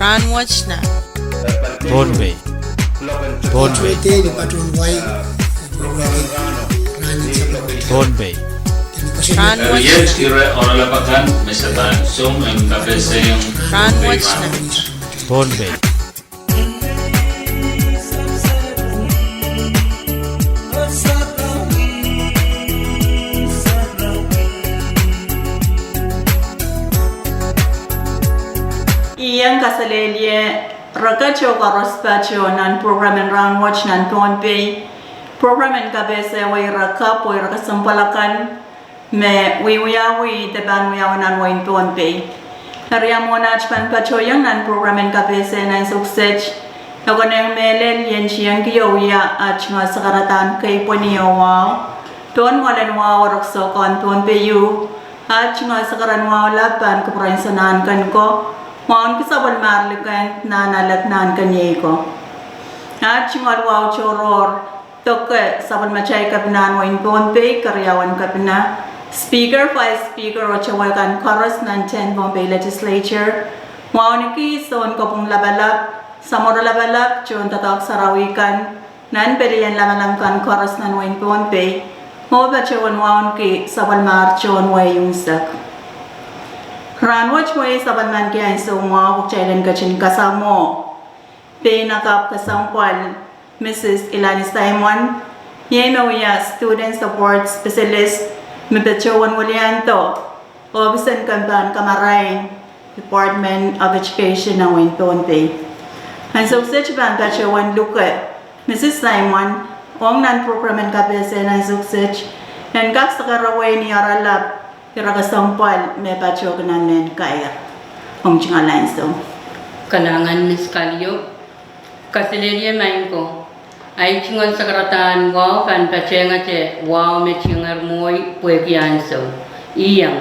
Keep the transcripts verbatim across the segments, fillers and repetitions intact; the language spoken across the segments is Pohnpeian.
Rahnwet nan Pohnpei. Pohnpei. Pohnpei. Rahnwet nan Pohnpei. I en kaselehlie reket oh koaros patoh nan prokram en Rahnwet nan Pohnpei. Prokram en kapehse wei ire kapw oh ire kesempwal akan me wiewiawi de pahn wiawi nan wehin Pohnpei. Eri mwohn aht pahn patohiong nan prokram en kapehse nan ansou kiset, e konehng mehlel ien tiengki oh wia aht tungoal sakaradahn keipweni oh wahu pohn mwoalen wahu erekiso kan Pohnpei ieu. Aht tungoal sakaradahn wahu lap pahn kupwuren Sounkomouro, wauneki sapwellimar liken nan alek nan keniei ko. Aht tungoal wahu tohrohr doke sapwellimatail kepina en wehin Pohnpei, keriaun kepina, Speaker, Vice Speaker oh towe kan koaros nan tehnpas en Pohnpei Legislature, wauneki sounkopwung lapalap, samworo lapalap, tohndoadoahk sarawi kan nan pelien lamalam kan koaros nan wehin Pohnpei, oh patohwan wauneki sapwellimar tohn wehi unsek. Rahnwet wei sapwellimanki ansou mwahu pwe kitail en ketin kasamwo pein akapw kesempwal, Mrs Ilani Simon, iei me wia Student Support Specialist, me patohwan weliandi ohpis en kempahn kamarain, Department of Education nan wehin Pohnpei. Ansou kiset I pahn patohwan luke Mrs Simon ong nan prokram en kapehse nan ansou kiset, en kak sakarahwei ni oaralap ire kesempwal me patohki nan mehn kair. Omw tungoal ansou. Kalahngan Mrs Kalio. Kaselehlie maing ko. Ahi tungoal sakaradahn wahu pahn patehngete wahu me tinger mwohi pwehki ansou. Iang.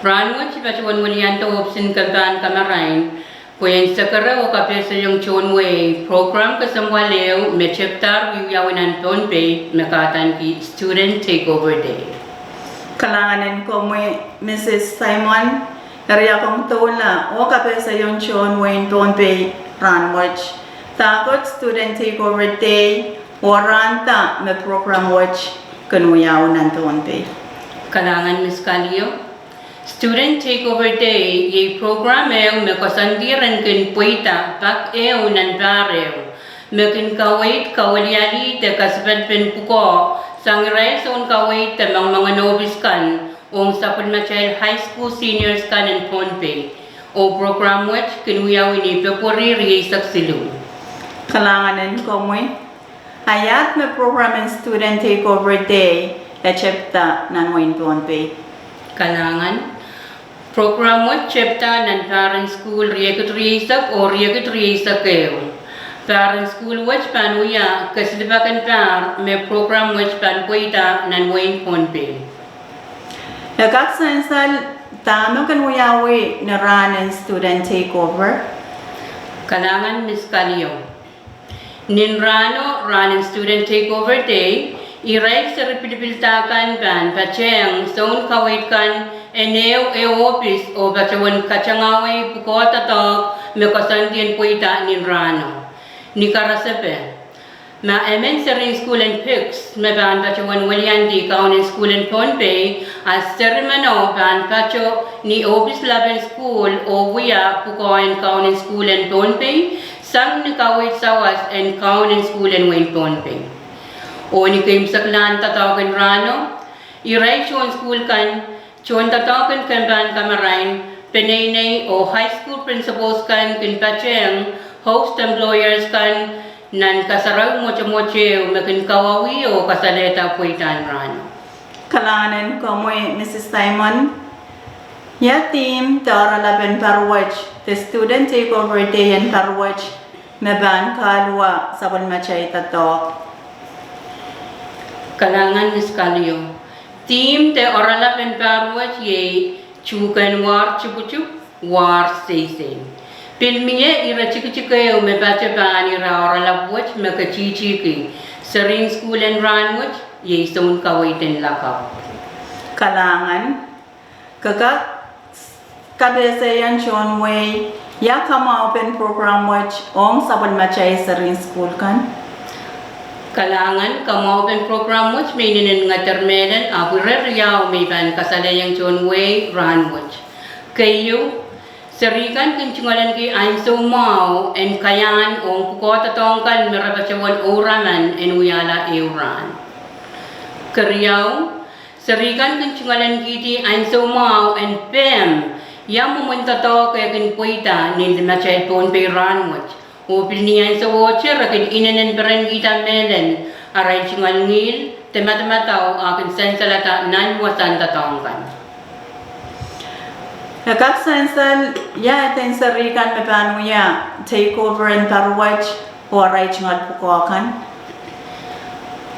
Rahnwet I patohwan weliandi ohpis en kempahn kamarain pwe en sakara oh kapehsehiong tohn wehi prokram kesempwal ehu me tepdahr wiewiawi nan Pohnpei me kahdaneki Student Takeover Day. Kalahngan en komwi Mrs Simon. Eri komw doula oh kapehsehiong tohn wehin Pohnpei rahnwet, dahkot Student Takeover Day oh rahn da me prokram wet kin wiawi nan Pohnpei. Kalahngan Mrs Kalio. Student Takeover Day iei prokram ehu me koasoandi ren kin pweida pak ehu nan pahr ehu me kin kaweid kawelialih de kasapahlpen pwukoa sang irail sounkaweid de moangemoangen ohpis kan ong sapwellimatail high school seniors kan en Pohnpei. Oh prokram wet kin wiawi ni Pwehpweri rieisek siluh. Kalahngan en komwi. Iet me prokram en Student Takeover Day e tepda nan wehin Pohnpei? Kalahngan. Prokram wet tepda nan pahr en sukuhl riekid rieisek oh riekid rieisek ehu. Pahr en sukuhl wet pahn wia keslipaken pahr me prokram wet pahn pweida nan wehin Pohnpei. E kak sansal dahme kin wiawi ni rahn en Student Takeover? Kalahngan Mrs Kalio. Nin rahno, rahn en Student Takeover Day, irail seri pilipilda kan pahn patehng sounkaweid kan en ehu ehu ohpis oh patohwan katangawei pwukoa doadoahk me koasoandi en pweida nin rahno. Ni karasepe, ma emen serihn sukuhl en PICS me pahn patohwan weliandi kaunen sukuhl en Pohnpei, a serimeno pahn patoh ni ohpis lap en sukuhl oh wia pwukoa en kaunen sukuhl en Pohnpei sang ni kaweid sawas en kaunen sukuhl en wehin Pohnpei. Oh ni keimwseklahn doadoahk en rahno, irail tohn sukuhl kan, tohndoadoahk en kempahn kamarain, peneinei oh high school principals kan kin patehng host employers kan nan kasarawi mwotomwot ehu me kin kawauwih oh kasalehda pweidahn rahno. Kalahngan en komwi Mrs Simon. Ia theme de oaralap en pahr wet de Student Takeover Day en pahr wet me pahn kahluwa sapwellimatail doadoahk? Kalahngan Mrs Kalio. Theme de oaralap en pahr wet iei Tuhkehn War Tupwutup, War Seisei. Pil mie ire tikitik ehu me patoh pahn ire oaralap wet me ketihtihki serihn sukuhl en rahn wet, iei sounkaweid en lakapw. Kalahngan. Ke kak kapehsehiong tohn wehi Ia kamwahupen program wet ong sapwellimatail serihn sukuhl kan? Kalahngan, kamwahupen program wet me inenen Ngeder Mehlen, ahpw ire riau me I pahn kasalehiong tohn wehi rahnwet. Keieu, serihkan kin tungoaleniki ansou mwahu en kaiahn ong pwukoa doadoahk kan me re patohwan ouraman en wiahla ehu rahn. Keriau, serihkan kin tungoalenikihdi ansou mwahu en pehm ia mwomwen doadoahk eh kin pweida ni limatail Pohnpei rahnwet, oh pil ni ansowohte re kin inenen perenkihda mehlel arail tungoal ngihl de madamadau ah kin sansalada nan wasahn doadoahk kan. E kak sansal, ia eden serihkan me pahn wia take over en pahr wet oh arail tungoal pwukoa kan?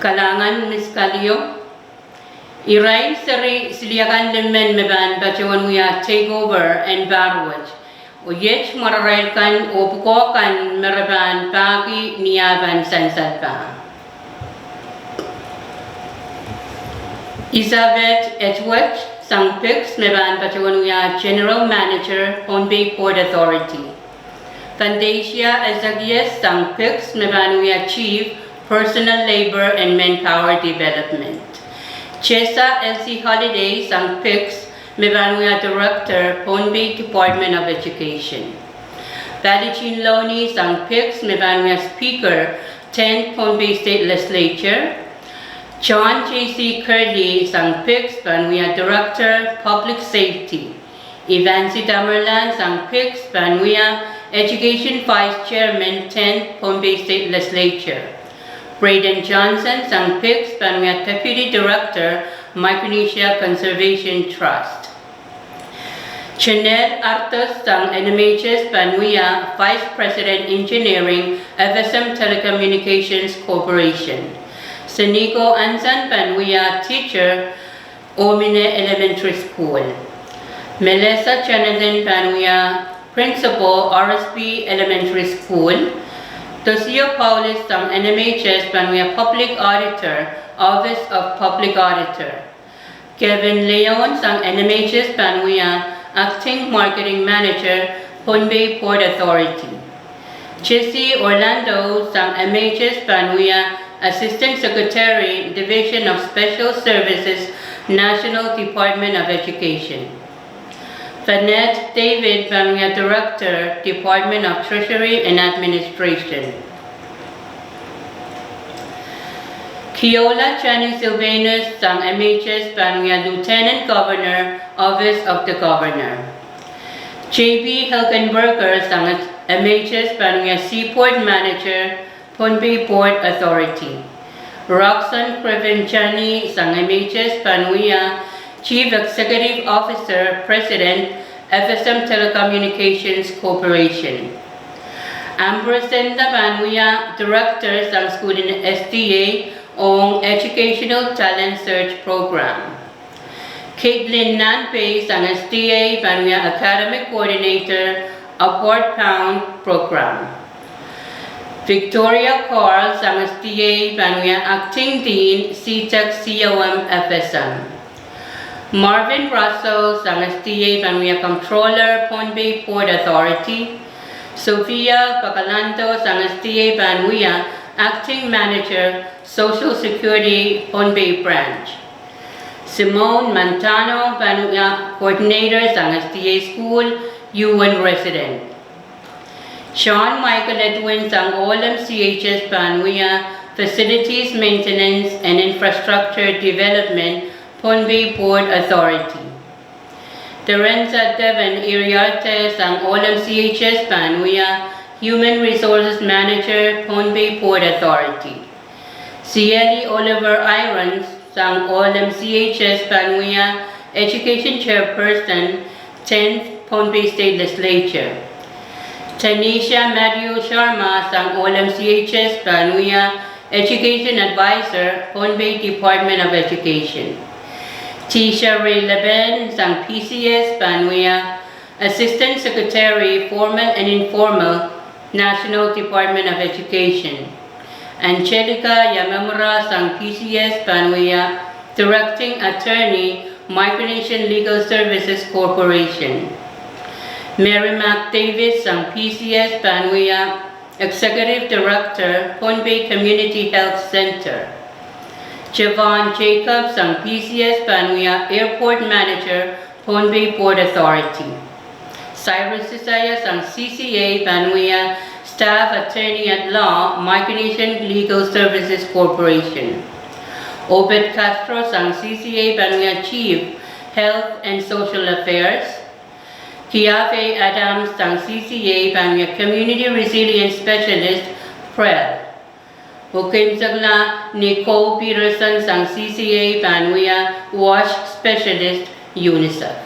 Kalahngan, Miss Kalio. Irail seri siliakan limen me pahn patohwan wia take over en pahr wet, oh iet mwararail kan oh pwukoa kan me re pahn pahki ni ah pahn sansal pah. Elizabeth Edward sang PICS me pahn patohwan wia General Manager, Pohnpei Port Authority. Fantasia Ezekias sang PICS me pahn wia Chief, Personnel, Labour and Manpower Development. Tessa Elsie Holiday sang PICS me pahn wia Director, Pohnpei Department of Education. Palitin Loni sang PICS me pahn wia Speaker, Tenth Pohnpei State Legislature. John J C Curley sang PICS pahn wia Director, Public Safety. Evansi Tamerlan sang PICS pahn wia Education Vice Chairman, Tenth Pohnpei State Legislature. Braden Johnson sang PICS pahn wia Deputy Director, Micronesia Conservation Trust. Janelle Arthur sang NMHS pahn wia Vice President, Engineering, FSM Telecommunications Corporation. Seniko Ansan pahn wia Teacher, Omine Elementary School. Melissa Jonathan pahn wia Principal, RSP Elementary School. Tosio Paulus sang NMHS pahn wia Public Auditor, Office of Public Auditor. Kevin Leon sang NMHS pahn wia Acting Marketing Manager, Pohnpei Port Authority. Jesse Orlando sang MHS pahn wia Assistant Secretary, Division of Special Services, National Department of Education. Vanette David pahn wia Director, Department of Treasury and Administration. Kiola Jani Silvanus sang MHS pahn wia Lieutenant Governor, Office of the Governor. JB Hilgenberger sang MHS pahn wia Seaport Manager, Pohnpei Port Authority. Roxanne Craven Jani sang MHS pahn wia Chief Executive Officer, President, FSM Telecommunications Corporation. Amber Senda pahn wia Director sang sukuhl en SDA ong Educational Talent Search Program. Caitlin Nanpei sang SDA pahn wia Academic Coordinator, Upward Bound Program. Victoria Carl sang SDA pahn wia Acting Dean, CTEC COM FSM. Marvin Russell sang SDA pahn wia Comptroller, Pohnpei Port Authority. Sophia Pagalanto sang SDA pahn wia Acting Manager, Social Security, Pohnpei Branch. Simone Montano pahn wia Coordinator sang SDA School, UN Resident. John Michael Edwin sang ohl MCHS pahn wia Facilities Maintenance and Infrastructure Development, Pohnpei Port Authority. Terenza Devon Iriarte sang ohl MCHS pahn wia Human Resources Manager, Pohnpei Port Authority. Sieli Oliver Irons sang ohl MCHS pahn wia Education Chairperson, Tenth Pohnpei State Legislature. Tanisha Matthew Sharma sang ohl MCHS pahn wia Education Advisor, Pohnpei Department of Education. Tisha Ray Leben sang PCS pahn wia Assistant Secretary, Formal and Informal, National Department of Education. Angelica Yamamura sang PCS pahn wia Directing Attorney, Micronesian Legal Services Corporation. Mary Mark Davis sang P C S pahn wia Executive Director, Pohnpei Community Health Center. Javon Jacobs sang P C S pahn wia Airport Manager, Pohnpei Port Authority. Cyrus Isaiah sang C C A pahn wia Staff Attorney at Law, Micronesian Legal Services Corporation. Obed Castro sang C C A pahn wia Chief, Health and Social Affairs. Kiafe Adams sang C C A pahn wia Community Resilience Specialist, PREL. Oh keimwsekla Nicole Peterson sang C C A pahn wia WASH Specialist, UNICEF.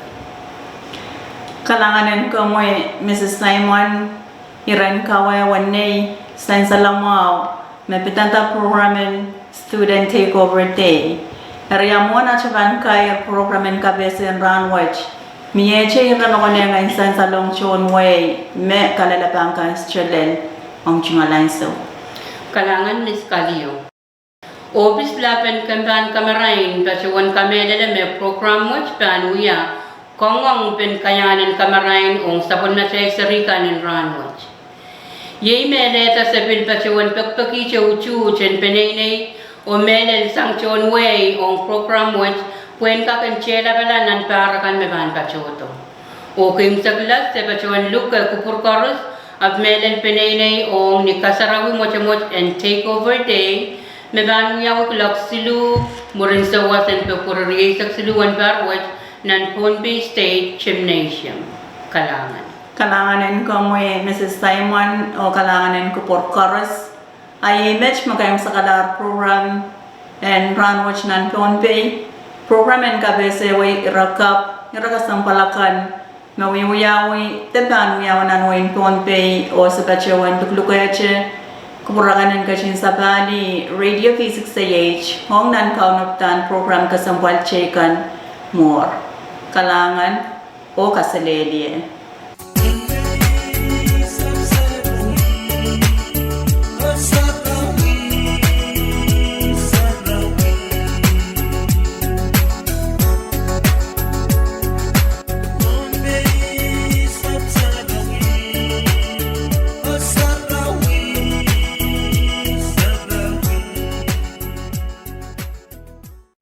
Kalahngan en komwi, Mrs Simon, iren kawehwe nei sansal mwahu me pidada prokram en Student Takeover Day. Eri ia mwohn atail pahn kaier prokram en kapehse en rahn wet, miehte ira me konehng en sansalohng tohn wehi me kalelapak kan sitolel ong tungoal ansou? Kalahngan Miss Kalio. Ohpis lap en kempahn kamarain patohwan kamehlele me prokram wet pahn wia kangoangen kaiahn en kamarain ong sapwellimatail seri kan en rahn wet. Iei mehlel se pil patohwan pekipekihte utuht en peneinei oh mehlel sang tohn wehi ong prokram wet pwehn kak en tehlapala nan pahr akan me pahn patohdo. Oh keimwsekla se patohwan luke kupwur koaros, ahpw mehlel peneinei ong ni kasarawi mwotomwot en Takeover Day me pahn wiawi kuloak siluh mwurin souwas en Pwuhpwuhri rieisek siluh en pahr wet nan Pohnpei State Gymnasium. Kalahngan. Kalahngan en komwi Mrs Simon oh kalahngan en kupwur koaros. A iei met me keimwsekalahr prokram en rahn wet nan Pohnpei. Prokram en kapehse wei ira kapw, ira kesempwal akan me wiewiawi de pahn wiawi nan wehin Pohnpei oh se patohwan luklukehte kupwur akan en ketin sapahl radio V six A H ong nan kaunopadahn prokram kesempwal teikan mwuhr. Kalahngan oh kaselehlie.